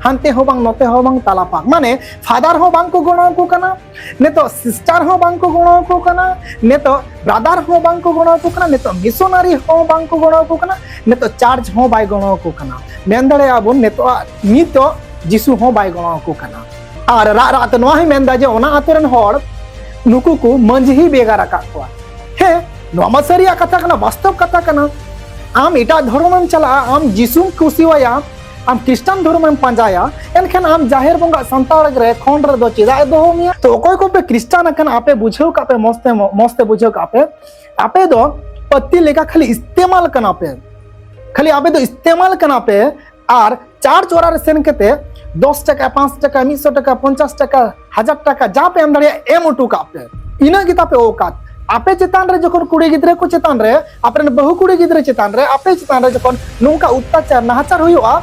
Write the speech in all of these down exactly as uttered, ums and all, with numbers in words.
ᱦᱟᱱᱛᱮ ᱦᱚᱸ ᱵᱟᱝ, ᱱᱚᱛᱮ ᱦᱚᱸ ᱵᱟᱝ, ᱛᱟᱞᱟ ᱯᱟᱠ᱾ ᱢᱟᱱᱮ ᱯᱷᱟᱫᱟᱨ ᱦᱚᱸ ᱵᱟᱝ ᱠᱚ ᱜᱚᱲᱚ ᱟᱠᱚ ᱠᱟᱱᱟ, ᱱᱤᱛᱚᱜ ᱥᱤᱥᱴᱟᱨ ᱦᱚᱸ ᱵᱟᱝ ᱠᱚ ᱜᱚᱲᱚ ᱟᱠᱚ ᱠᱟᱱᱟ, ᱱᱤᱛᱚᱜ ᱵᱨᱟᱫᱟᱨ ᱦᱚᱸ ᱵᱟᱝ ᱠᱚ ᱜᱚᱲᱚ ᱟᱠᱚ ᱠᱟᱱᱟ, ᱱᱤᱛᱚᱜ ᱢᱤᱥᱚᱱᱟᱨᱤ ᱦᱚᱸ ᱵᱟᱝ ᱠᱚ ᱜᱚᱲᱚ ᱟᱠᱚ ᱠᱟᱱᱟ, ᱱᱤᱛᱚᱜ ᱪᱟᱨᱪ ᱦᱚᱸ ᱵᱟᱭ ᱜᱚᱲᱚ ᱟᱠᱚ ᱠᱟᱱᱟ᱾ ᱢᱮᱱ ᱫᱟᱲᱮᱭᱟᱜᱼᱟ ᱵᱚᱱ ᱱᱤᱛᱚᱜ, ᱱᱤᱛᱚᱜ ᱡᱤᱥᱩ ᱦᱚᱸ ᱵᱟᱭ ᱜᱚᱲᱚ ᱟᱠᱚ ᱠᱟᱱᱟ᱾ ᱟᱨ ᱨᱟᱜ ᱨᱟᱜ ᱛᱮ ᱱᱚᱣᱟ ᱦᱚᱸᱭ ᱢᱮᱱᱫᱟ ᱡᱮ ᱚᱱᱟ ᱟᱛᱳ ᱨᱮᱱ ᱦᱚᱲ ᱱᱩᱠᱩ ᱠᱚ ᱢᱟᱹᱡᱷᱤ ᱵᱷᱮᱜᱟᱨ ᱟᱠᱟᱫ ᱠᱚᱣᱟ᱾ ᱦᱮᱸ, ᱱᱚᱣᱟ ᱢᱟ ᱥᱟᱹᱨᱤᱭᱟᱜ ᱠᱟᱛᱷᱟ ᱠᱟᱱᱟ, ᱵᱟᱥᱛᱚᱵ ᱠᱟᱛᱷᱟ ᱠᱟᱱᱟ᱾ ᱟᱢ ᱮᱴᱟᱜ ᱫᱷᱚᱨᱚᱢᱮᱢ ᱪᱟᱞᱟᱜᱼᱟ, ᱟᱢ ᱡᱤᱥᱩᱢ ᱠᱩᱥᱤᱣᱟᱭᱟ, ᱟᱢ ᱠᱷᱨᱤᱥᱴᱟᱱ ᱫᱷᱚᱨᱚᱢᱮᱢ ᱯᱟᱸᱡᱟᱭᱟ, ᱮᱱᱠᱷᱟᱱ ᱟᱢ ᱡᱟᱦᱮᱨ ᱵᱚᱸᱜᱟ ᱥᱟᱱᱛᱟᱲ ᱨᱮ ᱠᱷᱚᱸᱰ ᱨᱮᱫᱚ ᱪᱮᱫᱟᱜ ᱮ ᱫᱚᱦᱚ ᱢᱮᱭᱟ? ᱛᱚ ᱚᱠᱚᱭ ᱠᱚᱯᱮ ᱠᱷᱨᱤᱥᱴᱟᱱ ᱟᱠᱟᱱᱟ, ᱟᱯᱮ ᱵᱩᱡᱷᱟᱹᱣ ᱠᱟᱜ ᱯᱮ, ᱢᱚᱸᱡᱽ ᱛᱮ, ᱢᱚᱸᱡᱽ ᱛᱮ ᱵᱩᱡᱷᱟᱹᱣ ᱠᱟᱜ ᱯᱮ᱾ ᱟᱯᱮ ᱫᱚ ᱯᱟᱹᱛᱤ ᱞᱮᱠᱟ ᱠᱷᱟᱹᱞᱤ ᱤᱥᱛᱮᱢᱟᱞ ᱠᱟᱱᱟ ᱯᱮ, ᱠᱷᱟᱹᱞᱤ ᱟᱯᱮ ᱫᱚ ᱤᱥᱛᱮᱢᱟᱞ ᱠᱟᱱᱟ ᱯᱮ᱾ ᱟᱨ ᱪᱟᱨᱪ ᱚᱲᱟᱜ ᱨᱮ ᱥᱮᱱ ᱠᱟᱛᱮ ᱫᱚᱥ ᱴᱟᱠᱟ, ᱯᱟᱸᱪ ᱴᱟᱠᱟ, ᱢᱤᱫᱥᱚ ᱴᱟᱠᱟ, ᱯᱚᱧᱪᱟᱥ ᱴᱟᱠᱟ, ᱦᱟᱡᱟᱨ ᱴᱟᱠᱟ ᱡᱟ ᱯᱮ ᱮᱢ ᱫᱟᱲᱮᱭᱟᱜᱼᱟ, ᱮᱢ ᱦᱚᱴᱚ ᱠᱟᱜ ᱯᱮ᱾ ᱤᱱᱟᱹ ᱜᱮ ᱛᱟᱯᱮ ᱚᱣᱠᱟᱛ᱾ ᱟᱯᱮ ᱪᱮᱛᱟᱱ ᱨᱮ ᱡᱚᱠᱷᱚᱱ ᱠᱩᱲᱤ ᱜᱤᱫᱽᱨᱟᱹ ᱠᱚ ᱪᱮᱛᱟᱱ ᱨᱮ, ᱟᱯᱮ ᱨᱮᱱ ᱵᱟᱹᱦᱩ ᱠᱩᱲᱤ ᱜᱤᱫᱽᱨᱟᱹ ᱪᱮᱛᱟᱱ ᱨᱮ, ᱟᱯᱮ ᱪᱮᱛᱟᱱ ᱨᱮ ᱡᱚᱠᱷᱚᱱ ᱱᱚᱝᱠᱟ ᱚᱛᱛᱟᱪᱟᱨ, ᱱᱟᱦᱟᱪᱟᱨ ᱦᱩᱭᱩᱜᱼᱟ,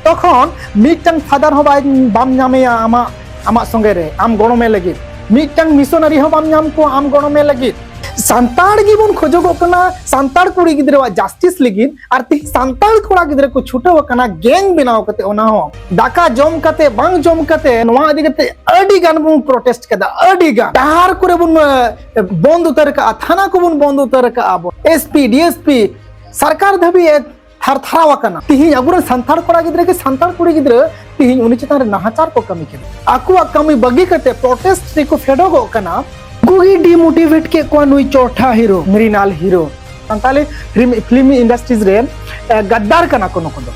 ᱛᱚᱠᱷᱚᱱ ᱢᱤᱫᱴᱟᱝ ᱯᱷᱟᱫᱟᱨ ᱦᱚᱸ ᱵᱟᱭ, ᱵᱟᱢ ᱧᱟᱢᱮᱭᱟ ᱟᱢᱟᱜ, ᱟᱢᱟᱜ ᱥᱚᱸᱜᱮ ᱨᱮ, ᱟᱢ ᱜᱚᱲᱚᱢᱮ ᱞᱟᱹᱜᱤᱫ᱾ ᱢᱤᱫᱴᱟᱝ ᱢᱤᱥᱚᱱᱟᱨᱤ ᱦᱚᱸ ᱵᱟᱢ ᱧᱟᱢ ᱠᱚᱣᱟ ᱟᱢ ᱜᱚᱲᱚᱢᱮ ᱞᱟᱹᱜᱤᱫ᱾ ᱥᱟᱱᱛᱟᱲ ᱜᱮᱵᱚᱱ ᱠᱷᱚᱡᱚᱜᱚᱜ ᱠᱟᱱᱟ ᱥᱟᱱᱛᱟᱲ ᱠᱩᱲᱤ ᱜᱤᱫᱽᱨᱟᱹᱣᱟᱜ ᱡᱟᱥᱴᱤᱥ ᱞᱟᱹᱜᱤᱫ, ᱟᱨ ᱛᱮᱦᱮᱧ ᱥᱟᱱᱛᱟᱲ ᱠᱚᱲᱟ ᱜᱤᱫᱽᱨᱟᱹ ᱠᱚ ᱪᱷᱩᱴᱟᱹᱣ ᱟᱠᱟᱱᱟ ᱜᱮᱝ ᱵᱮᱱᱟᱣ ᱠᱟᱛᱮ᱾ ᱚᱱᱟ ᱦᱚᱸ ᱫᱟᱠᱟ ᱡᱚᱢ ᱠᱟᱛᱮ, ᱵᱟᱝ ᱡᱚᱢ ᱠᱟᱛᱮ, ᱱᱚᱣᱟ ᱤᱫᱤ ᱠᱟᱛᱮ ᱟᱹᱰᱤ ᱜᱟᱱ ᱵᱚᱱ ᱯᱨᱚᱴᱮᱥᱴ ᱠᱮᱫᱟ, ᱟᱹᱰᱤ ᱜᱟᱱ᱾ ᱰᱟᱦᱟᱨ ᱠᱚᱨᱮ ᱵᱚᱱ, ᱮ, ᱵᱚᱱᱫ ᱩᱛᱟᱹᱨ ᱠᱟᱜᱼᱟ, ᱛᱷᱟᱱᱟ ᱠᱚᱵᱚᱱ ᱵᱚᱱᱫ ᱩᱛᱟᱹᱨ ᱠᱟᱜᱼᱟ ᱵᱚᱱ, S P, D S P ᱥᱚᱨᱠᱟᱨ ᱫᱷᱟᱹᱵᱤᱡ ᱮ ᱛᱷᱟᱨ ᱛᱷᱟᱨᱟᱣ ᱟᱠᱟᱱᱟ᱾ ᱛᱤᱦᱤᱧ ᱟᱵᱚᱨᱮᱱ ᱥᱟᱱᱛᱟᱲ ᱠᱚᱲᱟ ᱜᱤᱫᱽᱨᱟᱹ ᱜᱮ, ᱥᱟᱱᱛᱟᱲ ᱠᱩᱲᱤ ᱜᱤᱫᱽᱨᱟᱹ ᱛᱤᱦᱤᱧ ᱩᱱᱤ ᱪᱮᱛᱟᱱ ᱨᱮ ᱱᱟᱦᱟᱪᱟᱨ ᱠᱚ ᱠᱟᱹᱢᱤ ᱠᱟᱱᱟ᱾ ᱟᱠᱚᱣᱟᱜ ᱠᱟᱹᱢᱤ ᱵᱟᱹᱜᱤ ᱠᱟᱛᱮ ᱯᱨᱚᱴᱮᱥᱴ ᱨᱮᱠᱚ ᱯᱷᱮᱰᱚᱜᱚᱜ ᱠᱟᱱᱟ᱾ ᱩᱱᱠᱩ ᱜᱮ ᱰᱤᱢᱳᱴᱤᱵᱷᱮᱴ ᱠᱮᱫ ᱠᱚᱣᱟ ᱱᱩᱭ ᱪᱚᱴᱷᱟ hero, Mrinal hero. Santali film, film industries ᱨᱮᱱ, ᱮ, ᱜᱟᱫᱫᱟᱨ ᱠᱟᱱᱟ ᱠᱚ ᱱᱩᱠᱩ ᱫᱚ᱾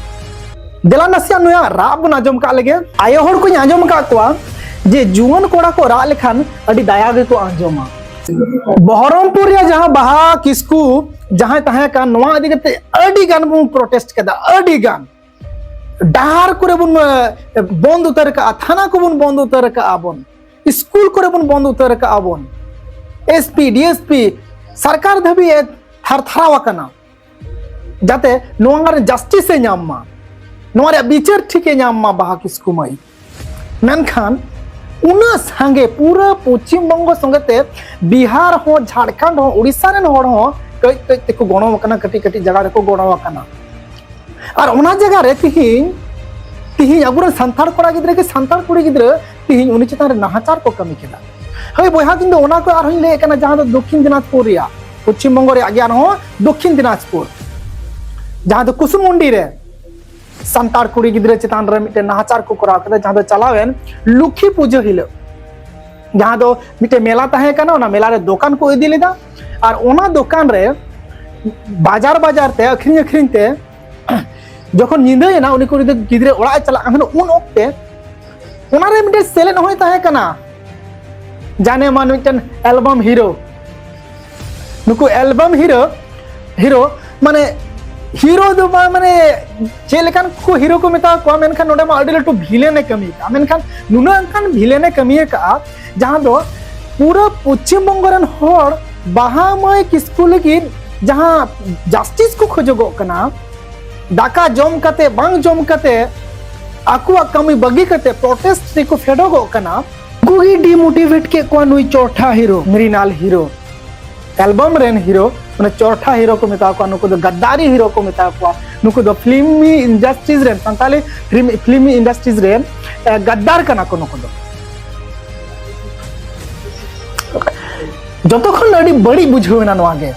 ᱫᱮᱞᱟ ᱱᱟᱥᱮᱭᱟᱜ ᱱᱩᱭᱟᱜ ᱨᱟᱜ ᱵᱚᱱ ᱟᱸᱡᱚᱢ ᱠᱟᱜ ᱞᱮᱜᱮ᱾ ᱟᱭᱳ ᱦᱚᱲ ᱠᱚᱧ ᱟᱸᱡᱚᱢ ᱟᱠᱟᱫ ᱠᱚᱣᱟ ᱡᱮ ᱡᱩᱣᱟᱹᱱ ᱠᱚᱲᱟ ᱠᱚ ᱨᱟᱜ ᱞᱮᱠᱷᱟᱱ ᱟᱹᱰᱤ ᱫᱟᱭᱟ ᱜᱮᱠᱚ ᱟᱸᱡᱚᱢᱟ᱾ ᱵᱚᱦᱚᱨᱚᱢᱯᱩᱨ ᱨᱮᱭᱟᱜ ᱡᱟᱦᱟᱸ ᱵᱟᱦᱟ ᱠᱤᱥᱠᱩ ᱡᱟᱦᱟᱸᱭ ᱛᱟᱦᱮᱸ ᱠᱟᱱ, ᱱᱚᱣᱟ ᱤᱫᱤ ᱠᱟᱛᱮ ᱟᱹᱰᱤ ᱜᱟᱱ ᱵᱚᱱ ᱯᱨᱚᱴᱮᱥᱴ ᱠᱮᱫᱟ, ᱟᱹᱰᱤ ᱜᱟᱱ᱾ ᱰᱟᱦᱟᱨ ᱠᱚᱨᱮ ᱵᱚᱱ, ᱮ, ᱵᱚᱱᱫ ᱩᱛᱟᱹᱨ ᱠᱟᱜᱼᱟ, ᱛᱷᱟᱱᱟ ᱠᱚᱵᱚᱱ ᱵᱚᱱᱫ ᱩᱛᱟᱹᱨ ᱠᱟᱜᱼᱟ ᱵᱚᱱ, ᱥᱠᱩᱞ ᱠᱚᱨᱮ ᱵᱚᱱ ᱵᱚᱱᱫ ᱩᱛᱟᱹᱨ ᱠᱟᱜᱼᱟ ᱵᱚᱱ᱾ S P, D S P ᱥᱚᱨᱠᱟᱨ ᱫᱷᱟᱹᱵᱤᱡ ᱮ ᱛᱷᱟᱨ ᱛᱷᱟᱨᱟᱣ ᱟᱠᱟᱱᱟ᱾ ᱡᱟᱛᱮ ᱱᱚᱣᱟ ᱨᱮ ᱡᱟᱥᱴᱤᱥ ᱮ ᱧᱟᱢ ᱢᱟ, ᱱᱚᱣᱟ ᱨᱮᱭᱟᱜ ᱵᱤᱪᱟᱹᱨ ᱴᱷᱤᱠ ᱮ ᱧᱟᱢ ᱢᱟ ᱵᱟᱦᱟ ᱠᱤᱥᱠᱩ ᱢᱟᱹᱭ᱾ ᱢᱮᱱᱠᱷᱟᱱ ᱩᱱᱟᱹᱜ ᱥᱟᱸᱜᱮ ᱯᱩᱨᱟᱹ ᱯᱚᱪᱷᱤᱢ ᱵᱚᱝᱜᱚ ᱥᱚᱸᱜᱮ ᱛᱮ ᱵᱤᱦᱟᱨ ᱦᱚᱸ, ᱡᱷᱟᱲᱠᱷᱚᱸᱰ ᱦᱚᱸ, ᱩᱲᱤᱥᱥᱟ ᱨᱮᱱ ᱦᱚᱲ ᱦᱚᱸ ᱠᱟᱹᱡ ᱠᱟᱹᱡ ᱛᱮᱠᱚ ᱜᱚᱲᱚ ᱟᱠᱟᱱᱟ, ᱠᱟᱹᱴᱤᱡ ᱠᱟᱹᱴᱤᱡ ᱡᱟᱭᱜᱟ ᱨᱮᱠᱚ ᱜᱚᱲᱚ ᱟᱠᱟᱱᱟ᱾ ᱟᱨ ᱚᱱᱟ ᱡᱟᱭᱜᱟ ᱨᱮ ᱛᱤᱦᱤᱧ ᱛᱤᱦᱤᱧ ᱟᱵᱚᱨᱮᱱ ᱥᱟᱱᱛᱟᱲ ᱠᱚᱲᱟ ᱜᱤᱫᱽᱨᱟᱹ ᱜᱮ ᱥᱟᱱᱛᱟᱲ ᱠᱩᱲᱤ ᱜᱤᱫᱽᱨᱟᱹ ᱛᱤᱦᱤᱧ ᱩᱱᱤ ᱪᱮᱛᱟᱱ ᱨᱮ ᱱᱟᱦᱟᱪᱟᱨ ᱠᱚ ᱠᱟᱹᱢᱤ ᱠᱮᱫᱟ᱾ ᱦᱳᱭ ᱵᱚᱭᱦᱟ, ᱤᱧ ᱫᱚ ᱚᱱᱟ ᱠᱚ ᱟᱨᱦᱚᱸᱧ ᱞᱟᱹᱭᱮᱫ ᱠᱟᱱᱟ, ᱡᱟᱦᱟᱸ ᱫᱚ ᱫᱚᱠᱠᱷᱤᱱ ᱫᱤᱱᱟᱡᱽᱯᱩᱨ ᱨᱮᱭᱟᱜ, ᱯᱚᱪᱷᱤᱢ ᱵᱚᱝᱜᱚ ᱨᱮᱭᱟᱜ ᱜᱮ ᱟᱨᱦᱚᱸ ᱫᱚᱠᱠᱷᱤᱱ ᱫᱤᱱᱟᱡᱽᱯᱩᱨ, ᱡᱟᱦᱟᱸ ᱫᱚ ᱠᱩᱥᱩᱢᱩᱱᱰᱤ ᱨᱮ ᱥᱟᱱᱛᱟᱲ ᱠᱩᱲᱤ ᱜᱤᱫᱽᱨᱟᱹ ᱪᱮᱛᱟᱱ ᱨᱮ ᱢᱤᱫᱴᱮᱱ ᱱᱟᱦᱟᱪᱟᱨ ᱠᱚ ᱠᱚᱨᱟᱣ ᱠᱮᱫᱟ, ᱡᱟᱦᱟᱸ ᱫᱚ ᱪᱟᱞᱟᱣᱮᱱ ᱞᱩᱠᱠᱷᱤ ᱯᱩᱡᱟᱹ ᱦᱤᱞᱳᱜ, ᱡᱟᱦᱟᱸ ᱫᱚ ᱢᱤᱫᱴᱮᱱ ᱢᱮᱞᱟ ᱛᱟᱦᱮᱸ ᱠᱟᱱᱟ, ᱚᱱᱟ ᱢᱮᱞᱟ ᱨᱮ ᱫᱚᱠᱟᱱ ᱠᱚ ᱤᱫᱤ ᱞᱮᱫᱟ᱾ ᱟᱨ ᱚᱱᱟ ᱫᱚᱠᱟᱱ ᱨᱮ ᱵᱟᱡᱟᱨ ᱵᱟᱡᱟᱨ ᱛᱮ, ᱟᱹᱠᱷᱨᱤᱧ ᱟᱹᱠᱷᱨᱤᱧ ᱛᱮ ᱡᱚᱠᱷᱚᱱ ᱧᱤᱫᱟᱹᱭᱮᱱᱟ, ᱩᱱᱤ ᱠᱩᱲᱤ ᱜᱤᱫᱽᱨᱟᱹ ᱚᱲᱟᱜ ᱮ ᱪᱟᱞᱟᱜ ᱠᱟᱱ ᱛᱟᱦᱮᱱᱟ᱾ ᱩᱱ ᱚᱠᱛᱮ ᱚᱱᱟᱨᱮ ᱢᱤᱫᱴᱮᱱ ᱥᱮᱞᱮᱫ ᱦᱚᱸᱭ ᱛᱟᱦᱮᱸ ᱠᱟᱱᱟ, ᱡᱟᱱᱮ ᱢᱟᱱ ᱢᱤᱫᱴᱮᱱ ᱮᱞᱵᱟᱢ ᱦᱤᱨᱳ᱾ ᱱᱩᱠᱩ ᱮᱞᱵᱟᱢ ᱦᱤᱨᱳ, ᱦᱤᱨᱳ ᱢᱟᱱᱮ ᱦᱤᱨᱳ ᱫᱚ ᱵᱟᱝ, ᱢᱟᱱᱮ ᱪᱮᱫ ᱞᱮᱠᱟᱱ ᱠᱚ ᱦᱤᱨᱳ ᱠᱚ ᱢᱮᱛᱟ ᱠᱚᱣᱟ, ᱢᱮᱱᱠᱷᱟᱱ ᱱᱚᱰᱮ ᱢᱟ ᱟᱹᱰᱤ ᱞᱟᱹᱴᱩ ᱵᱷᱤᱞᱮᱱ ᱮ ᱠᱟᱹᱢᱤ ᱟᱠᱟᱫᱼᱟ᱾ ᱢᱮᱱᱠᱷᱟᱱ ᱱᱩᱱᱟᱹᱜ ᱜᱟᱱ ᱵᱷᱤᱞᱮᱱ ᱮ ᱠᱟᱹᱢᱤ ᱟᱠᱟᱫᱼᱟ, ᱡᱟᱦᱟᱸ ᱫᱚ ᱯᱩᱨᱟᱹ ᱯᱚᱪᱷᱤᱢ ᱵᱚᱝᱜᱚ ᱨᱮᱱ ᱦᱚᱲ ᱵᱟᱦᱟ ᱢᱟᱹᱭ ᱠᱤᱥᱠᱩ ᱞᱟᱹᱜᱤᱫ ᱡᱟᱦᱟᱸ ᱡᱟᱥᱴᱤᱥ ᱠᱚ ᱠᱷᱚᱡᱚᱜᱚᱜ ᱠᱟᱱᱟ, ᱫᱟᱠᱟ ᱡᱚᱢ ᱠᱟᱛᱮ ᱵᱟᱝ ᱡᱚᱢ ᱠᱟᱛᱮ ᱟᱠᱚᱣᱟᱜ ᱠᱟᱹᱢᱤ ᱵᱟᱹᱜᱤ ᱠᱟᱛᱮ ᱯᱨᱚᱴᱮᱥᱴ ᱨᱮᱠᱚ ᱯᱷᱮᱰᱚᱜᱚᱜ ᱠᱟᱱᱟ᱾ ᱩᱱᱠᱩ ᱜᱮ ᱰᱤᱢᱳᱴᱤᱵᱷᱮᱴ ᱠᱮᱫ ᱠᱚᱣᱟ ᱱᱩᱭ ᱪᱚᱨᱴᱷᱟ ᱦᱤᱨᱳ, ᱢᱨᱤᱱᱟᱞ ᱦᱤᱨᱳ, ᱮᱞᱵᱟᱢ ᱨᱮᱱ ᱦᱤᱨᱳ, ᱢᱟᱱᱮ ᱪᱚᱨᱴᱷᱟ ᱦᱤᱨᱳ ᱠᱚ ᱢᱮᱛᱟ ᱠᱚᱣᱟ, ᱱᱩᱠᱩ ᱫᱚ ᱜᱟᱫᱫᱟᱨᱤ ᱦᱤᱨᱳ ᱠᱚ ᱢᱮᱛᱟ ᱠᱚᱣᱟ, ᱱᱩᱠᱩ ᱫᱚ ᱯᱷᱤᱞᱢᱤ ᱤᱱᱰᱟᱥᱴᱨᱤᱡᱽ ᱨᱮᱱ, ᱥᱟᱱᱛᱟᱞᱤ ᱯᱷᱤᱞᱢᱤ ᱤᱱᱰᱟᱥᱴᱨᱤᱡᱽ ᱨᱮᱱ ᱮ, ᱜᱟᱫᱫᱟᱨ ᱠᱟᱱᱟ ᱠᱚ ᱱᱩᱠᱩ ᱫᱚ᱾ ᱡᱚᱛᱚ ᱠᱷᱚᱱ ᱟᱹᱰᱤ ᱵᱟᱹᱲᱤᱡ ᱵᱩᱡᱷᱟᱹᱣ ᱮᱱᱟ ᱱᱚᱣᱟ ᱜᱮ,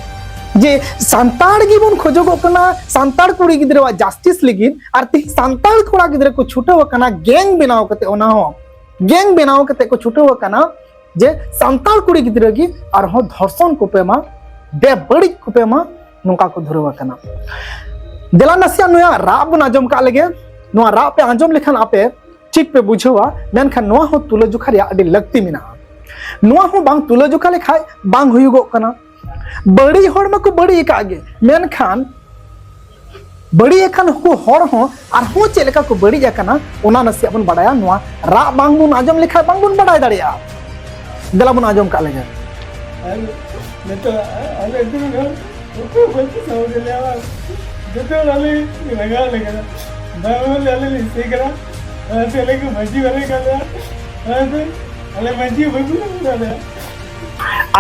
ᱡᱮ ᱥᱟᱱᱛᱟᱲ ᱜᱮᱵᱚᱱ ᱠᱷᱚᱡᱚᱜᱚᱜ ᱠᱟᱱᱟ ᱥᱟᱱᱛᱟᱲ ᱠᱩᱲᱤ ᱜᱤᱫᱽᱨᱟᱹᱣᱟᱜ ᱡᱟᱥᱴᱤᱥ ᱞᱟᱹᱜᱤᱫ, ᱟᱨ ᱛᱮᱦᱮᱧ ᱥᱟᱱᱛᱟᱲ ᱠᱚᱲᱟ ᱜᱤᱫᱽᱨᱟᱹ ᱠᱚ ᱪᱷᱩᱴᱟᱹᱣ ᱟᱠᱟᱱᱟ ᱜᱮᱝ ᱵᱮᱱᱟᱣ ᱠᱟᱛᱮ, ᱚᱱᱟ ᱦᱚᱸ ᱜᱮᱝ ᱵᱮᱱᱟᱣ ᱠᱟᱛᱮ ᱠᱚ ᱪᱷᱩᱴᱟᱹᱣ ᱟᱠᱟᱱᱟ ᱡᱮ ᱥᱟᱱᱛᱟᱲ ᱠᱩᱲᱤ ᱜᱤᱫᱽᱨᱟᱹ ᱜᱮ ᱟᱨᱦᱚᱸ ᱫᱷᱚᱨᱥᱚᱱ ᱠᱚᱯᱮ ᱢᱟ, ᱵᱮᱵᱟᱹᱲᱤᱡ ᱠᱚᱯᱮ ᱢᱟ, ᱱᱚᱝᱠᱟ ᱠᱚ ᱫᱷᱩᱨᱟᱹᱣ ᱟᱠᱟᱱᱟ᱾ ᱫᱮᱞᱟ ᱱᱟᱥᱮᱭᱟᱜ ᱱᱚᱣᱟ ᱨᱟᱜ ᱵᱚᱱ ᱟᱸᱡᱚᱢ ᱠᱟᱜ ᱞᱮᱜᱮ᱾ ᱱᱚᱣᱟ ᱨᱟᱜ ᱯᱮ ᱟᱸᱡᱚᱢ ᱞᱮᱠᱷᱟᱱ ᱟᱯᱮ ᱴᱷᱤᱠ ᱯᱮ ᱵᱩᱡᱷᱟᱹᱣᱟ, ᱢᱮᱱᱠᱷᱟᱱ ᱱᱚᱣᱟ ᱦᱚᱸ ᱛᱩᱞᱟᱹᱡᱚᱠᱷᱟ ᱨᱮᱭᱟᱜ ᱟᱹᱰᱤ ᱞᱟᱹᱠᱛᱤ ᱢᱮᱱᱟᱜᱼᱟ᱾ ᱱᱚᱣᱟ ᱦᱚᱸ ᱵᱟᱝ ᱛᱩᱞᱟᱹᱡᱚᱠᱷᱟ ᱞᱮᱠᱷᱟᱡ ᱵᱟᱝ ᱦᱩᱭᱩᱜᱚᱜ ᱠᱟᱱᱟ᱾ ᱵᱟᱹᱲᱤᱡ ᱦᱚᱲ ᱢᱟᱠᱚ ᱵᱟᱹᱲᱤᱡ ᱟᱠᱟᱫ ᱜᱮ, ᱢᱮᱱᱠᱷᱟᱱ ᱵᱟᱹᱲᱤᱡ ᱟᱠᱟᱱ ᱠᱚ ᱦᱚᱲ ᱦᱚᱸ ᱟᱨᱦᱚᱸ ᱪᱮᱫ ᱞᱮᱠᱟ ᱠᱚ ᱵᱟᱹᱲᱤᱡ ᱟᱠᱟᱱᱟ, ᱚᱱᱟ ᱱᱟᱥᱮᱭᱟᱜ ᱵᱚᱱ ᱵᱟᱲᱟᱭᱟ᱾ ᱱᱚᱣᱟ ᱨᱟᱜ ᱵᱟᱝ ᱵᱚᱱ ᱟᱸᱡᱚᱢ ᱞᱮᱠᱷᱟᱡ ᱵᱟᱝ ᱵᱚᱱ ᱵᱟᱲᱟᱭ ᱫᱟᱲᱮᱭᱟᱜᱼᱟ᱾ ᱫᱮᱞᱟ ᱵᱚᱱ ᱟᱸᱡᱚᱢ ᱠᱟᱜ ᱞᱮᱜᱮ᱾ ᱟᱨ ᱱᱤᱛᱚᱜ ᱟᱞᱮ ᱟᱹᱛᱩ ᱨᱮ ᱚᱠᱚᱭ ᱵᱟᱹᱲᱛᱤ ᱥᱟᱦᱟᱣ ᱫᱟᱲᱮᱭᱟᱜᱼᱟ? ᱡᱚᱛᱚ ᱦᱚᱲ ᱟᱞᱮ ᱞᱮ ᱞᱟᱸᱜᱟ ᱟᱞᱮ ᱠᱟᱱᱟ᱾ ᱵᱟᱝ ᱵᱚᱞᱮ ᱟᱞᱮ ᱞᱮ ᱤᱥᱟᱹᱭ ᱠᱟᱱᱟ᱾ ᱚᱱᱟᱛᱮ ᱟᱞᱮ ᱠᱚ ᱢᱟᱹᱡᱷᱤ ᱵᱟᱞᱮ ᱠᱟᱱᱟ᱾ ᱚᱱᱟᱛᱮ ᱟᱞᱮ ᱢᱟᱹᱡᱷᱤ ᱵᱟᱹᱵᱩ ᱞᱮ ᱫᱟᱲᱮᱭᱟᱜᱼᱟ᱾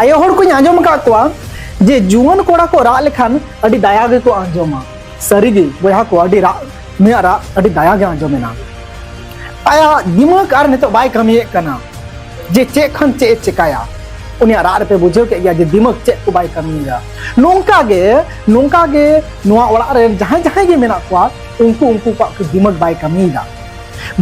ᱟᱭᱳ ᱦᱚᱲ ᱠᱚᱧ ᱟᱸᱡᱚᱢ ᱟᱠᱟᱫ ᱠᱚᱣᱟ ᱡᱮ ᱡᱩᱣᱟᱹᱱ ᱠᱚᱲᱟ ᱠᱚ ᱨᱟᱜ ᱞᱮᱠᱷᱟᱱ ᱟᱹᱰᱤ ᱫᱟᱭᱟ ᱜᱮᱠᱚ ᱟᱸᱡᱚᱢᱟ᱾ ᱥᱟᱹᱨᱤᱜᱮ ᱵᱚᱭᱦᱟ ᱠᱚ, ᱟᱹᱰᱤ ᱨᱟᱜ, ᱩᱱᱤᱭᱟᱜ ᱨᱟᱜ ᱟᱹᱰᱤ ᱫᱟᱭᱟ ᱜᱮ ᱟᱸᱡᱚᱢᱮᱱᱟ᱾ ᱟᱭᱟᱜ ᱫᱤᱢᱟᱜᱽ ᱟᱨ ᱱᱤᱛᱚᱜ ᱵᱟᱭ ᱠᱟᱹᱢᱤᱭᱮᱫ ᱠᱟᱱᱟ, ᱡᱮ ᱪᱮᱫ ᱠᱷᱟᱱ ᱪᱮᱫ ᱮ ᱪᱮᱠᱟᱭᱟ᱾ ᱩᱱᱤᱭᱟᱜ ᱨᱟᱜ ᱨᱮᱯᱮ ᱵᱩᱡᱷᱟᱹᱣ ᱠᱮᱫ ᱜᱮᱭᱟ ᱡᱮ ᱫᱤᱢᱟᱜᱽ ᱪᱮᱫ ᱠᱚ ᱵᱟᱭ ᱠᱟᱹᱢᱤᱭᱮᱫᱟ᱾ ᱱᱚᱝᱠᱟ ᱜᱮ, ᱱᱚᱝᱠᱟ ᱜᱮ ᱱᱚᱣᱟ ᱚᱲᱟᱜ ᱨᱮᱱ ᱡᱟᱦᱟᱸᱭ ᱡᱟᱦᱟᱸᱭ ᱜᱮ ᱢᱮᱱᱟᱜ ᱠᱚᱣᱟ, ᱩᱱᱠᱩ, ᱩᱱᱠᱩ ᱠᱚᱣᱟᱜ ᱠᱚ ᱫᱤᱢᱟᱜᱽ ᱵᱟᱭ ᱠᱟᱹᱢᱤᱭᱮᱫᱟ᱾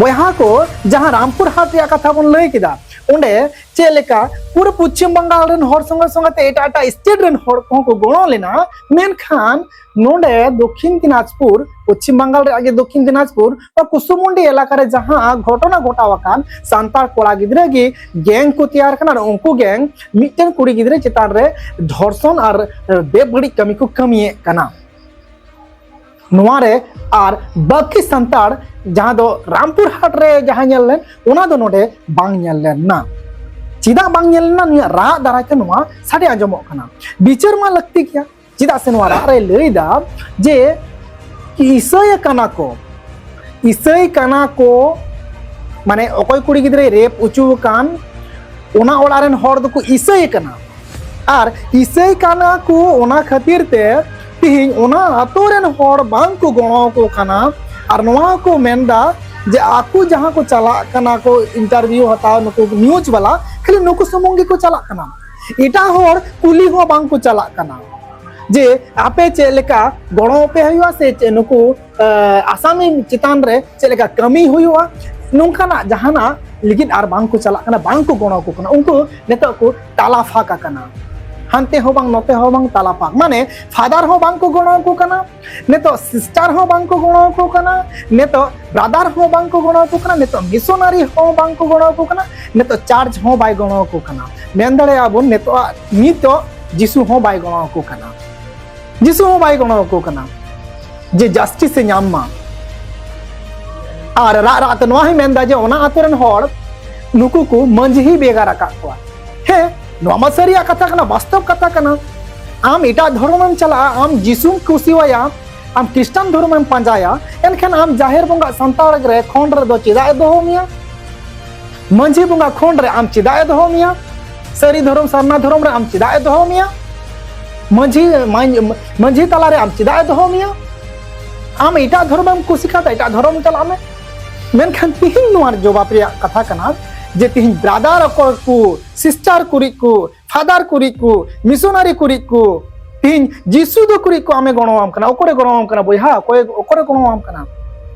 ᱵᱚᱭᱦᱟ ᱠᱚ, ᱡᱟᱦᱟᱸ ᱨᱟᱢᱯᱩᱨ ᱦᱟᱴ ᱨᱮᱭᱟᱜ ᱠᱟᱛᱷᱟ ᱵᱚᱱ ᱞᱟᱹᱭ ᱠᱮᱫᱟ, ᱚᱸᱰᱮ ᱪᱮᱫ ᱞᱮᱠᱟ ᱯᱩᱨᱟᱹ ᱯᱚᱪᱷᱤᱢ ᱵᱟᱝᱜᱟᱞ ᱨᱮᱱ ᱦᱚᱲ ᱥᱚᱸᱜᱮ ᱥᱚᱸᱜᱮ ᱛᱮ ᱮᱴᱟᱜ ᱮᱴᱟᱜ state ᱨᱮᱱ ᱦᱚᱲ ᱠᱚᱦᱚᱸ ᱠᱚ ᱜᱚᱲᱚ ᱞᱮᱱᱟ, ᱢᱮᱱᱠᱷᱟᱱ ᱱᱚᱰᱮ ᱫᱚᱠᱠᱷᱤᱱ ᱫᱤᱱᱟᱡᱽᱯᱩᱨ, ᱯᱚᱪᱷᱤᱢ ᱵᱟᱝᱜᱟᱞ ᱨᱮᱭᱟᱜ ᱜᱮ ᱫᱚᱠᱠᱷᱤᱱ ᱫᱤᱱᱟᱡᱽᱯᱩᱨ, ᱱᱚᱣᱟ ᱠᱩᱥᱩᱢᱩᱱᱰᱤ ᱮᱞᱟᱠᱟ ᱨᱮ ᱡᱟᱦᱟᱸ ᱜᱷᱚᱴᱚᱱᱟ ᱜᱷᱚᱴᱟᱣ ᱟᱠᱟᱱ, ᱥᱟᱱᱛᱟᱲ ᱠᱚᱲᱟ ᱜᱤᱫᱽᱨᱟᱹ ᱜᱮ gang ᱠᱚ ᱛᱮᱭᱟᱨ ᱠᱟᱱᱟ ᱟᱨ ᱩᱱᱠᱩ gang ᱢᱤᱫᱴᱮᱱ ᱠᱩᱲᱤ ᱜᱤᱫᱽᱨᱟᱹ ᱪᱮᱛᱟᱱ ᱨᱮ ᱫᱷᱚᱨᱥᱚᱱ ᱟᱨ ᱵᱮᱵᱟᱹᱲᱤᱡ ᱠᱟᱹᱢᱤ ᱠᱚ ᱠᱟᱹᱢᱤᱭᱮᱫ ᱠᱟᱱᱟ᱾ ᱱᱚᱣᱟ ᱨᱮ ᱟᱨ ᱵᱟᱹᱠᱤ ᱥᱟᱱᱛᱟᱲ, ᱡᱟᱦᱟᱸ ᱫᱚ ᱨᱟᱢᱯᱩᱨ ᱦᱟᱴ ᱨᱮ ᱡᱟᱦᱟᱸ ᱧᱮᱞ ᱞᱮᱱ, ᱚᱱᱟ ᱫᱚ ᱱᱚᱰᱮ ᱵᱟᱝ ᱧᱮᱞ ᱞᱮᱱᱟ᱾ ᱪᱮᱫᱟᱜ ᱵᱟᱝ ᱧᱮᱞ ᱞᱮᱱᱟ? ᱱᱩᱭᱟᱜ ᱨᱟᱜ ᱫᱟᱨᱟᱭ ᱛᱮ ᱱᱚᱣᱟ ᱥᱟᱰᱮ ᱟᱸᱡᱚᱢᱚᱜ ᱠᱟᱱᱟ᱾ ᱵᱤᱪᱟᱹᱨ ᱢᱟ ᱞᱟᱹᱠᱛᱤ ᱜᱮᱭᱟ, ᱪᱮᱫᱟᱜ ᱥᱮ ᱱᱚᱣᱟ ᱨᱟᱜ ᱨᱮ ᱞᱟᱹᱭ ᱫᱟ ᱡᱮ ᱤᱥᱟᱹᱭ ᱠᱟᱱᱟ ᱠᱚ, ᱤᱥᱟᱹᱭ ᱠᱟᱱᱟ ᱠᱚ, ᱢᱟᱱᱮ ᱚᱠᱚᱭ ᱠᱩᱲᱤ ᱜᱤᱫᱽᱨᱟᱹᱭ rape ᱚᱪᱚ ᱟᱠᱟᱱ, ᱚᱱᱟ ᱚᱲᱟᱜ ᱨᱮᱱ ᱦᱚᱲ ᱫᱚᱠᱚ ᱤᱥᱟᱹᱭ ᱠᱟᱱᱟ᱾ ᱟᱨ ᱤᱥᱟᱹᱭ ᱠᱟᱱᱟ ᱠᱚ, ᱚᱱᱟ ᱠᱷᱟᱹᱛᱤᱨ ᱛᱮ ᱛᱤᱦᱤᱧ ᱚᱱᱟ ᱟᱛᱳ ᱨᱮᱱ ᱦᱚᱲ ᱵᱟᱝ ᱠᱚ ᱜᱚᱲᱚ ᱟᱠᱚ ᱠᱟᱱᱟ᱾ ᱟᱨ ᱱᱚᱣᱟ ᱠᱚ ᱢᱮᱱᱫᱟ ᱡᱮ ᱟᱠᱚ ᱡᱟᱦᱟᱸ ᱠᱚ ᱪᱟᱞᱟᱜ ᱠᱟᱱᱟ ᱠᱚ interview ᱦᱟᱛᱟᱣ, ᱱᱩᱠᱩ news ᱵᱟᱞᱟ, ᱠᱷᱟᱹᱞᱤ ᱱᱩᱠᱩ ᱥᱩᱢᱩᱝ ᱜᱮᱠᱚ ᱪᱟᱞᱟᱜ ᱠᱟᱱᱟ, ᱮᱴᱟᱜ ᱦᱚᱲ ᱠᱩᱞᱤ ᱦᱚᱸ ᱵᱟᱝ ᱠᱚ ᱪᱟᱞᱟᱜ ᱠᱟᱱᱟ ᱡᱮ ᱟᱯᱮ ᱪᱮᱫ ᱞᱮᱠᱟ ᱜᱚᱲᱚ ᱟᱯᱮ ᱦᱩᱭᱩᱜᱼᱟ ᱥᱮ ᱪᱮᱫ ᱱᱩᱠᱩ, ᱟᱸ, ᱟᱥᱟᱢᱤ ᱪᱮᱛᱟᱱ ᱨᱮ ᱪᱮᱫ ᱞᱮᱠᱟ ᱠᱟᱹᱢᱤ ᱦᱩᱭᱩᱜᱼᱟ᱾ ᱱᱚᱝᱠᱟᱱᱟᱜ ᱡᱟᱦᱟᱱᱟᱜ ᱞᱟᱹᱜᱤᱫ ᱟᱨ ᱵᱟᱝ ᱠᱚ ᱪᱟᱞᱟᱜ ᱠᱟᱱᱟ, ᱵᱟᱝ ᱠᱚ ᱜᱚᱲᱚ ᱟᱠᱚ ᱠᱟᱱᱟ᱾ ᱩᱱᱠᱩ ᱱᱤᱛᱚᱜ ᱠᱚ ᱛᱟᱞᱟ ᱯᱷᱟᱸᱠ ᱟᱠᱟᱱᱟ, ᱦᱟᱱᱛᱮ ᱦᱚᱸ ᱵᱟᱝ, ᱱᱚᱛᱮ ᱦᱚᱸ ᱵᱟᱝ, ᱛᱟᱞᱟ ᱯᱷᱟᱸᱠ᱾ ᱢᱟᱱᱮ father ᱦᱚᱸ ᱵᱟᱝ ᱠᱚ ᱜᱚᱲᱚ ᱟᱠᱚ ᱠᱟᱱᱟ, ᱱᱤᱛᱚᱜ sister ᱦᱚᱸ ᱵᱟᱝ ᱠᱚ ᱜᱚᱲᱚ ᱟᱠᱚ ᱠᱟᱱᱟ, ᱱᱤᱛᱚᱜ brother ᱦᱚᱸ ᱵᱟᱝ ᱠᱚ ᱜᱚᱲᱚ ᱟᱠᱚ ᱠᱟᱱᱟ, ᱱᱤᱛᱚᱜ missionary ᱦᱚᱸ ᱵᱟᱝ ᱠᱚ ᱜᱚᱲᱚ ᱟᱠᱚ ᱠᱟᱱᱟ, ᱱᱤᱛᱚᱜ church ᱦᱚᱸ ᱵᱟᱭ ᱜᱚᱲᱚ ᱟᱠᱚ ᱠᱟᱱᱟ᱾ ᱢᱮᱱ ᱫᱟᱲᱮᱭᱟᱜᱼᱟ ᱵᱚᱱ ᱱᱤᱛᱚᱜ, ᱱᱤᱛᱚᱜ ᱡᱤᱥᱩ ᱦᱚᱸ ᱵᱟᱭ ᱜᱚᱲᱚ ᱟᱠᱚ ᱠᱟᱱᱟ, ᱡᱤᱥᱩ ᱦᱚᱸ ᱵᱟᱭ ᱜᱚᱲᱚ ᱟᱠᱚ ᱠᱟᱱᱟ ᱡᱮ justice ᱮ ᱧᱟᱢ ᱢᱟ᱾ ᱟᱨ ᱨᱟᱜ ᱨᱟᱜ ᱛᱮ ᱱᱚᱣᱟ ᱦᱚᱸᱭ ᱢᱮᱱᱫᱟ ᱡᱮ ᱚᱱᱟ ᱟᱛᱳ ᱨᱮᱱ ᱦᱚᱲ ᱱᱩᱠᱩ ᱠᱚ ᱢᱟᱹᱡᱷᱤ ᱵᱷᱮᱜᱟᱨ ᱟᱠᱟᱫ ᱠᱚᱣᱟ᱾ ᱦᱮᱸ, ᱱᱚᱣᱟ ᱢᱟ ᱥᱟᱹᱨᱤᱭᱟᱜ ᱠᱟᱛᱷᱟ ᱠᱟᱱᱟ, ᱵᱟᱥᱛᱚᱵ ᱠᱟᱛᱷᱟ ᱠᱟᱱᱟ᱾ ᱟᱢ ᱮᱴᱟᱜ ᱫᱷᱚᱨᱚᱢᱮᱢ ᱪᱟᱞᱟᱜᱼᱟ, ᱟᱢ ᱡᱤᱥᱩᱢ ᱠᱩᱥᱤᱣᱟᱭᱟ, ᱟᱢ ᱠᱷᱨᱤᱥᱴᱟᱱ ᱫᱷᱚᱨᱚᱢᱮᱢ ᱯᱟᱸᱡᱟᱭᱟ, ᱮᱱᱠᱷᱟᱱ ᱟᱢ ᱡᱟᱦᱮᱨ ᱵᱚᱸᱜᱟ ᱥᱟᱱᱛᱟᱲ ᱨᱮ ᱠᱷᱚᱸᱰ ᱨᱮᱫᱚ ᱪᱮᱫᱟᱜ ᱮ ᱫᱚᱦᱚ ᱢᱮᱭᱟ? ᱢᱟᱹᱡᱷᱤ ᱵᱚᱸᱜᱟ ᱠᱷᱚᱸᱰ ᱨᱮ ᱟᱢ ᱪᱮᱫᱟᱜ ᱮ ᱫᱚᱦᱚ ᱢᱮᱭᱟ? ᱥᱟᱹᱨᱤ ᱫᱷᱚᱨᱚᱢ ᱥᱟᱨᱱᱟ ᱫᱷᱚᱨᱚᱢ ᱨᱮ ᱟᱢ ᱪᱮᱫᱟᱜ ᱮ ᱫᱚᱦᱚ ᱢᱮᱭᱟ? ᱢᱟᱹᱡᱷᱤ, ᱢᱟᱹᱡᱷᱤ ᱛᱟᱞᱟᱨᱮ ᱟᱢ ᱪᱮᱫᱟᱜ ᱮ ᱫᱚᱦᱚ ᱢᱮᱭᱟ? ᱟᱢ ᱮᱴᱟᱜ ᱫᱷᱚᱨᱚᱢᱮᱢ ᱠᱩᱥᱤ ᱠᱷᱟᱱ ᱫᱚ ᱮᱴᱟᱜ ᱫᱷᱚᱨᱚᱢ ᱪᱟᱞᱟᱜ ᱢᱮ᱾ ᱢᱮᱱᱠᱷᱟᱱ ᱛᱤᱦᱤᱧ ᱱᱚᱣᱟ ᱡᱚᱵᱟᱵ ᱨᱮᱭᱟᱜ ᱠᱟᱛᱷᱟ ᱠᱟᱱᱟ ᱡᱮ ᱛᱤᱦᱤᱧ ᱵᱨᱟᱫᱟᱨ ᱚᱠᱚᱭ ᱠᱚ, ᱥᱤᱥᱴᱟᱨ ᱠᱩᱲᱤ ᱠᱚ, ᱯᱷᱟᱫᱟᱨ ᱠᱩᱲᱤ ᱠᱚ, ᱢᱤᱥᱚᱱᱟᱨᱤ ᱠᱩᱲᱤ ᱠᱚ, ᱛᱤᱦᱤᱧ ᱡᱤᱥᱩ ᱫᱚ ᱠᱩᱲᱤ ᱠᱚ ᱟᱢᱮ ᱜᱚᱲᱚᱣᱟᱢ ᱠᱟᱱᱟ, ᱚᱠᱚᱭᱮ ᱜᱚᱲᱚᱣᱟᱢ ᱠᱟᱱᱟ ᱵᱚᱭᱦᱟ, ᱚᱠᱚᱭ ᱚᱠᱚᱭᱮ ᱜᱚᱲᱚᱣᱟᱢ ᱠᱟᱱᱟ?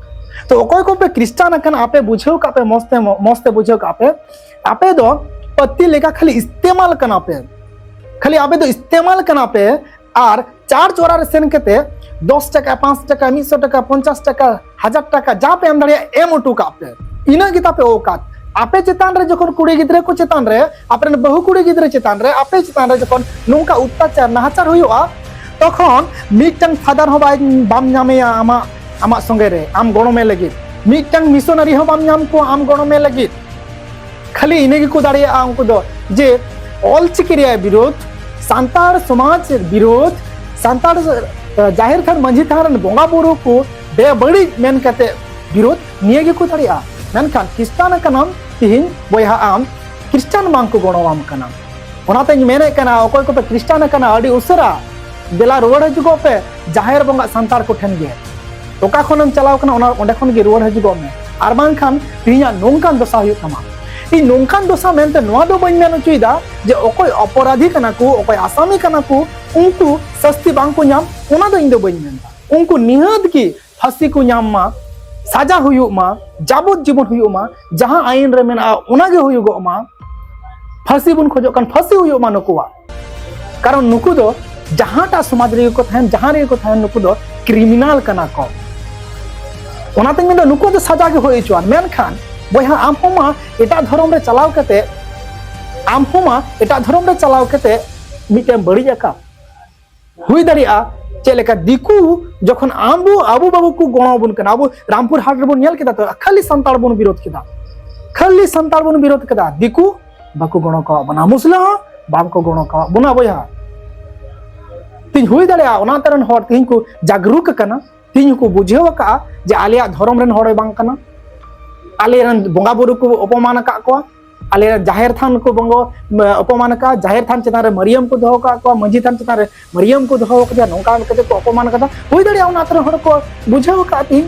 ᱛᱚ ᱚᱠᱚᱭ ᱠᱚᱯᱮ ᱠᱷᱨᱤᱥᱴᱟᱱ ᱟᱠᱟᱱᱟ ᱟᱯᱮ ᱵᱩᱡᱷᱟᱹᱣ ᱠᱟᱜ ᱯᱮ, ᱢᱚᱸᱡᱽ ᱛᱮ ᱢᱚᱸᱡᱽ ᱛᱮ ᱵᱩᱡᱷᱟᱹᱣ ᱠᱟᱜ ᱯᱮ, ᱟᱯᱮ ᱫᱚ ᱯᱟᱹᱛᱤ ᱞᱮᱠᱟ ᱠᱷᱟᱹᱞᱤ ᱤᱥᱛᱮᱢᱟᱞ ᱠᱟᱱᱟ ᱯᱮ, ᱠᱷᱟᱹᱞᱤ ᱟᱯᱮ ᱫᱚ ᱤᱥᱛᱮᱢᱟᱞ ᱠᱟᱱᱟ ᱯᱮ᱾ ᱟᱨ ᱪᱟᱨᱪ ᱚᱲᱟᱜ ᱨᱮ ᱥᱮᱱ ᱠᱟᱛᱮ ᱫᱚᱥ ᱴᱟᱠᱟ, ᱯᱟᱸᱪ ᱴᱟᱠᱟ, ᱢᱤᱫᱥᱚ ᱴᱟᱠᱟ, ᱯᱚᱧᱪᱟᱥ ᱴᱟᱠᱟ, ᱦᱟᱡᱟᱨ ᱴᱟᱠᱟ ᱡᱟ ᱯᱮ ᱮᱢ ᱫᱟᱲᱮᱭᱟᱜᱼᱟ ᱮᱢ ᱦᱚᱴᱚ ᱠᱟᱜ ᱯᱮ᱾ ᱤᱱᱟᱹᱜ ᱜᱮ ᱛᱟᱯᱮ ᱚᱣᱠᱟᱛ᱾ ᱟᱯᱮ ᱪᱮᱛᱟᱱ ᱨᱮ ᱡᱚᱠᱷᱚᱱ ᱠᱩᱲᱤ ᱜᱤᱫᱽᱨᱟᱹ ᱠᱚ ᱪᱮᱛᱟᱱ ᱨᱮ, ᱟᱯᱮ ᱨᱮᱱ ᱵᱟᱹᱦᱩ ᱠᱩᱲᱤ ᱜᱤᱫᱽᱨᱟᱹ ᱪᱮᱛᱟᱱ ᱨᱮ, ᱟᱯᱮ ᱪᱮᱛᱟᱱ ᱨᱮ ᱡᱚᱠᱷᱚᱱ ᱱᱚᱝᱠᱟ ᱚᱛᱛᱟᱪᱟᱨ ᱱᱟᱦᱟᱪᱟᱨ ᱦᱩᱭᱩᱜᱼᱟ, ᱛᱚᱠᱷᱚᱱ ᱢᱤᱫᱴᱟᱝ ᱯᱷᱟᱫᱟᱨ ᱦᱚᱸ ᱵᱟᱭ ᱵᱟᱢ ᱧᱟᱢᱮᱭᱟ ᱟᱢᱟᱜ ᱟᱢᱟᱜ ᱥᱚᱸᱜᱮ ᱨᱮ ᱟᱢ ᱜᱚᱲᱚᱢᱮ ᱞᱟᱹᱜᱤᱫ, ᱢᱤᱫᱴᱟᱝ ᱢᱤᱥᱚᱱᱟᱨᱤ ᱦᱚᱸ ᱵᱟᱢ ᱧᱟᱢ ᱠᱚᱣᱟ ᱟᱢ ᱜᱚᱲᱚᱢᱮ ᱞᱟᱹᱜᱤᱫ᱾ ᱠᱷᱟᱹᱞᱤ ᱤᱱᱟᱹ ᱜᱮᱠᱚ ᱫᱟᱲᱮᱭᱟᱜᱼᱟ ᱩᱱᱠᱩ ᱫᱚ, ᱡᱮ ᱚᱞᱪᱤᱠᱤ ᱨᱮᱭᱟᱜ ᱵᱤᱨᱳᱫᱷ, ᱥᱟᱱᱛᱟᱲ ᱥᱚᱢᱟᱡᱽ ᱵᱤᱨᱳᱫᱷ, ᱥᱟᱱᱛᱟᱲ, ᱮ, ᱡᱟᱦᱮᱨ ᱛᱷᱟᱱ ᱢᱟᱹᱡᱷᱤ ᱛᱷᱟᱱ ᱨᱮᱱ ᱵᱚᱸᱜᱟ ᱵᱩᱨᱩ ᱠᱚ ᱵᱮᱵᱟᱹᱲᱤᱡ ᱢᱮᱱ ᱠᱟᱛᱮ ᱵᱤᱨᱳᱫᱷ, ᱱᱤᱭᱟᱹ ᱜᱮᱠᱚ ᱫᱟᱲᱮᱭᱟᱜᱼᱟ᱾ ᱢᱮᱱᱠᱷᱟᱱ ᱠᱷᱨᱤᱥᱴᱟᱱ ᱠᱟᱱᱟᱢ ᱛᱤᱦᱤᱧ ᱵᱚᱭᱦᱟ ᱟᱢ, ᱠᱷᱨᱤᱥᱴᱟᱱ ᱵᱟᱝ ᱠᱚ ᱜᱚᱲᱚᱣᱟᱢ ᱠᱟᱱᱟ᱾ ᱚᱱᱟᱛᱮᱧ ᱢᱮᱱᱮᱫ ᱠᱟᱱᱟ, ᱚᱠᱚᱭ ᱠᱚᱯᱮ ᱠᱷᱨᱤᱥᱴᱟᱱ ᱟᱠᱟᱱᱟ, ᱟᱹᱰᱤ ᱩᱥᱟᱹᱨᱟ ᱫᱮᱞᱟ ᱨᱩᱣᱟᱹᱲ ᱦᱤᱡᱩᱜᱚᱜ ᱯᱮ ᱡᱟᱦᱮᱨ ᱵᱚᱸᱜᱟ ᱥᱟᱱᱛᱟᱲ ᱠᱚᱴᱷᱮᱱ ᱜᱮ᱾ ᱚᱠᱟ ᱠᱷᱚᱱᱮᱢ ᱪᱟᱞᱟᱣ ᱠᱟᱱᱟ, ᱚᱱᱟ, ᱚᱸᱰᱮ ᱠᱷᱚᱱ ᱜᱮ ᱨᱩᱣᱟᱹᱲ ᱦᱤᱡᱩᱜᱚᱜ ᱢᱮ᱾ ᱟᱨ ᱵᱟᱝᱠᱷᱟᱱ ᱛᱮᱦᱮᱧᱟᱜ ᱱᱚᱝᱠᱟᱱ ᱫᱚᱥᱟ ᱦᱩᱭᱩᱜ ᱛᱟᱢᱟ᱾ ᱤᱧ ᱱᱚᱝᱠᱟᱱ ᱫᱚᱥᱟ ᱢᱮᱱᱛᱮ ᱱᱚᱣᱟ ᱫᱚ ᱵᱟᱹᱧ ᱢᱮᱱ ᱦᱚᱪᱚᱭᱮᱫᱟ ᱡᱮ ᱚᱠᱚᱭ ᱚᱯᱚᱨᱟᱫᱷᱤ ᱠᱟᱱᱟ ᱠᱚ, ᱚᱠᱚᱭ ᱟᱥᱟᱢᱤ ᱠᱟᱱᱟ ᱠᱚ, ᱩᱱᱠᱩ ᱥᱟᱹᱥᱛᱤ ᱵᱟᱝ ᱠᱚ ᱧᱟᱢ, ᱚᱱᱟ ᱫᱚ ᱤᱧ ᱫᱚ ᱵᱟᱹᱧ ᱢᱮᱱᱫᱟ᱾ ᱩᱱᱠᱩ ᱱᱤᱦᱟᱹᱛ ᱜᱮ ᱯᱷᱟᱹᱥᱤ ᱠᱚ ᱧᱟᱢ ᱢᱟ, ᱥᱟᱡᱟ ᱦᱩᱭᱩᱜ ᱢᱟ, ᱡᱟᱵᱚᱛ ᱡᱤᱵᱚᱱ ᱦᱩᱭᱩᱜ ᱢᱟ, ᱡᱟᱦᱟᱸ ᱟᱭᱤᱱ ᱨᱮ ᱢᱮᱱᱟᱜᱼᱟ ᱚᱱᱟ ᱜᱮ ᱦᱩᱭᱩᱜᱚᱜ ᱢᱟ᱾ ᱯᱷᱟᱹᱥᱤ ᱵᱚᱱ ᱠᱷᱚᱡᱚᱜ ᱠᱟᱱ ᱯᱷᱟᱹᱥᱤ ᱦᱩᱭᱩᱜ ᱢᱟ ᱱᱩᱠᱩᱣᱟᱜ᱾ ᱠᱟᱨᱚᱱ ᱱᱩᱠᱩ ᱫᱚ ᱡᱟᱦᱟᱸᱴᱟᱜ ᱥᱚᱢᱟᱡᱽ ᱨᱮᱜᱮ ᱠᱚ ᱛᱟᱦᱮᱱ, ᱡᱟᱦᱟᱸ ᱨᱮᱜᱮ ᱠᱚ ᱛᱟᱦᱮᱱ, ᱱᱩᱠᱩ ᱫᱚ ᱠᱨᱤᱢᱤᱱᱟᱞ ᱠᱟᱱᱟ ᱠᱚ᱾ ᱚᱱᱟᱛᱮᱧ ᱢᱮᱱᱫᱟ ᱱᱩᱠᱩ ᱫᱚ ᱥᱟᱡᱟ ᱜᱮ ᱦᱩᱭ ᱦᱚᱪᱚᱣᱟᱱ᱾ ᱢᱮᱱᱠᱷᱟᱱ ᱵᱚᱭᱦᱟ ᱟᱢ ᱦᱚᱸ ᱢᱟ ᱮᱴᱟᱜ ᱫᱷᱚᱨᱚᱢ ᱨᱮ ᱪᱟᱞᱟᱣ ᱠᱟᱛᱮ, ᱟᱢ ᱦᱚᱸ ᱢᱟ ᱮᱴᱟᱜ ᱫᱷᱚᱨᱚᱢ ᱨᱮ ᱪᱟᱞᱟᱣ ᱠᱟᱛᱮ ᱢᱤᱫᱴᱮᱱ ᱵᱟᱹᱲᱤᱡ ᱟᱠᱟᱫ ᱦᱩᱭ ᱫᱟᱲᱮᱭᱟᱜᱼᱟ᱾ ᱪᱮᱫ ᱞᱮᱠᱟ ᱫᱤᱠᱩ ᱡᱚᱠᱷᱚᱱ ᱟᱵᱚ, ᱟᱵᱚ ᱵᱟᱵᱚ ᱠᱚ ᱜᱚᱲᱚ ᱟᱵᱚᱱ ᱠᱟᱱᱟ, ᱟᱵᱚ ᱨᱟᱢᱯᱩᱨ ᱦᱟᱴ ᱨᱮᱵᱚᱱ ᱧᱮᱞ ᱠᱮᱫᱟ ᱛᱚ, ᱠᱷᱟᱹᱞᱤ ᱥᱟᱱᱛᱟᱲ ᱵᱚᱱ ᱵᱤᱨᱳᱫ ᱠᱮᱫᱟ, ᱠᱷᱟᱹᱞᱤ ᱥᱟᱱᱛᱟᱲ ᱵᱚᱱ ᱵᱤᱨᱳᱫ ᱠᱮᱫᱟ, ᱫᱤᱠᱩ ᱵᱟᱠᱚ ᱜᱚᱲᱚ ᱠᱟᱣᱟᱜ ᱵᱚᱱᱟ, ᱢᱩᱥᱞᱟᱹ ᱦᱚᱸ ᱵᱟᱝ ᱠᱚ ᱜᱚᱲᱚ ᱠᱟᱣᱟᱜ ᱵᱚᱱᱟ ᱵᱚᱭᱦᱟ᱾ ᱛᱤᱧ ᱦᱩᱭ ᱫᱟᱲᱮᱭᱟᱜᱼᱟ ᱚᱱᱟ ᱛᱮ ᱨᱮᱱ ᱦᱚᱲ ᱛᱤᱦᱤᱧ ᱠᱚ ᱡᱟᱜᱽᱨᱩᱠ ᱟᱠᱟᱱᱟ, ᱛᱤᱦᱤᱧ ᱦᱚᱸᱠᱚ ᱵᱩᱡᱷᱟᱹᱣ ᱟᱠᱟᱫᱼᱟ ᱡᱮ ᱟᱞᱮᱭᱟᱜ ᱫᱷᱚᱨᱚᱢ ᱨᱮᱱ ᱦᱚᱲ ᱵᱟᱝ ᱠᱟᱱᱟ, ᱟᱞᱮ ᱨᱮᱱ ᱵᱚᱸᱜᱟ ᱵᱩᱨᱩ ᱠᱚ ᱚᱯᱚᱢᱟᱱ ᱟᱠᱟᱫ ᱠᱚᱣᱟ, ᱟᱞᱮ ᱨᱮᱱ ᱡᱟᱦᱮᱨ ᱛᱷᱟᱱ ᱠᱚ ᱵᱚᱸᱜᱚ, ᱚᱯᱚᱢᱟᱱ ᱟᱠᱟᱫᱼᱟ, ᱡᱟᱦᱮᱨ ᱛᱷᱟᱱ ᱪᱮᱛᱟᱱ ᱨᱮ ᱢᱟᱹᱨᱤᱭᱟᱹᱢ ᱠᱚ ᱫᱚᱦᱚ ᱟᱠᱟᱫ ᱠᱚᱣᱟ, ᱢᱟᱹᱡᱷᱤ ᱛᱷᱟᱱ ᱪᱮᱛᱟᱱ ᱨᱮ ᱢᱟᱹᱨᱤᱭᱟᱹᱢ ᱠᱚ ᱫᱚᱦᱚ ᱟᱠᱟᱫᱮᱭᱟ, ᱱᱚᱝᱠᱟ ᱠᱟᱛᱮ ᱠᱚ ᱚᱯᱚᱢᱟᱱ ᱟᱠᱟᱫᱟ᱾ ᱦᱩᱭ ᱫᱟᱲᱮᱭᱟᱜᱼᱟ ᱚᱱᱟ ᱟᱛᱳ ᱨᱮᱱ ᱦᱚᱲ ᱠᱚ ᱵᱩᱡᱷᱟᱹᱣ ᱟᱠᱟᱫ ᱛᱤᱧ,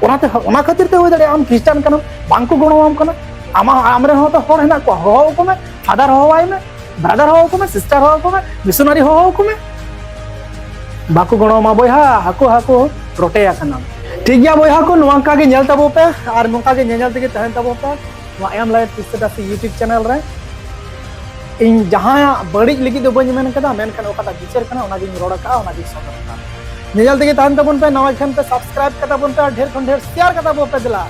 ᱚᱱᱟᱛᱮ, ᱚᱱᱟ ᱠᱷᱟᱹᱛᱤᱨ ᱛᱮ ᱦᱩᱭ ᱫᱟᱲᱮᱭᱟᱜᱼᱟ ᱟᱢ ᱠᱷᱨᱤᱥᱴᱟᱱ ᱠᱟᱱᱟᱢ, ᱵᱟᱝ ᱠᱚ ᱜᱚᱲᱚᱣᱟᱢ ᱠᱟᱱᱟ᱾ ᱟᱢᱟᱜ, ᱟᱢᱨᱮᱱ ᱦᱚᱸ ᱛᱚ ᱦᱚᱲ ᱦᱮᱱᱟᱜ ᱠᱚᱣᱟ, ᱦᱚᱦᱚ ᱟᱠᱚ ᱢᱮ, ᱯᱷᱟᱫᱟᱨ ᱦᱚᱦᱚᱣᱟᱭ ᱢᱮ, ᱵᱨᱟᱫᱟᱨ ᱦᱚᱦᱚ ᱟᱠᱚ ᱢᱮ, ᱥᱤᱥᱴᱟᱨ ᱦᱚᱦᱚ ᱟᱠᱚ ᱢᱮ, ᱢᱤᱥᱚᱱᱟᱨᱤ ᱦᱚᱦᱚ ᱟᱠᱚ ᱢᱮ᱾ ᱵᱟᱠᱚ ᱜᱚᱲᱚᱣᱟᱢᱟ ᱵᱚᱭᱦᱟ, ᱦᱟᱹᱠᱩ ᱦᱟᱹᱠᱩ ᱨᱚᱴᱮ ᱟᱠᱟᱱᱟᱢ᱾ ᱴᱷᱤᱠ ᱜᱮᱭᱟ ᱵᱚᱭᱦᱟ ᱠᱚ, ᱱᱚᱝᱠᱟ ᱜᱮ ᱧᱮᱞ ᱛᱟᱵᱚ ᱯᱮ ᱟᱨ ᱱᱚᱝᱠᱟ ᱜᱮ ᱧᱮᱧᱮᱞ ᱛᱮᱜᱮ ᱛᱟᱦᱮᱱ ᱛᱟᱵᱚ ᱯᱮ ᱱᱚᱣᱟ ᱮᱢ ᱞᱟᱭᱤᱵᱷ ᱠᱨᱤᱥᱴᱟᱥᱤ YouTube ᱪᱮᱱᱮᱞ ᱨᱮ᱾ ᱤᱧ ᱡᱟᱦᱟᱸᱭᱟᱜ ᱵᱟᱹᱲᱤᱡ ᱞᱟᱹᱜᱤᱫ ᱫᱚ ᱵᱟᱹᱧ ᱢᱮᱱ ᱠᱟᱫᱟ, ᱢᱮᱱᱠᱷᱟᱱ ᱚᱠᱟᱴᱟᱜ ᱵᱤᱪᱟᱹᱨ ᱠᱟᱱᱟ ᱚᱱᱟᱜᱤᱧ ᱨᱚᱲ ᱟᱠᱟᱫᱼᱟ, ᱚᱱᱟᱜᱤᱧ ᱥᱚᱫᱚᱨ ᱟᱠᱟᱫᱼᱟ᱾ ᱧᱮᱧᱮᱞ ᱛᱮᱜᱮ ᱛᱟᱦᱮᱱ ᱛᱟᱵᱚᱱ ᱯᱮ, ᱱᱟᱣᱟ ᱠᱷᱟᱱ ᱯᱮ ᱥᱟᱵᱥᱠᱨᱟᱭᱤᱵ ᱠᱟᱛᱟ ᱵᱚᱱ ᱯᱮ ᱟᱨ ᱰᱷᱮᱨ ᱠᱷᱚᱱ ᱰᱷᱮᱨ ᱥᱮᱭᱟᱨ ᱠᱟᱛᱟ ᱵᱚᱱ ᱯᱮ ᱫᱮᱞᱟ᱾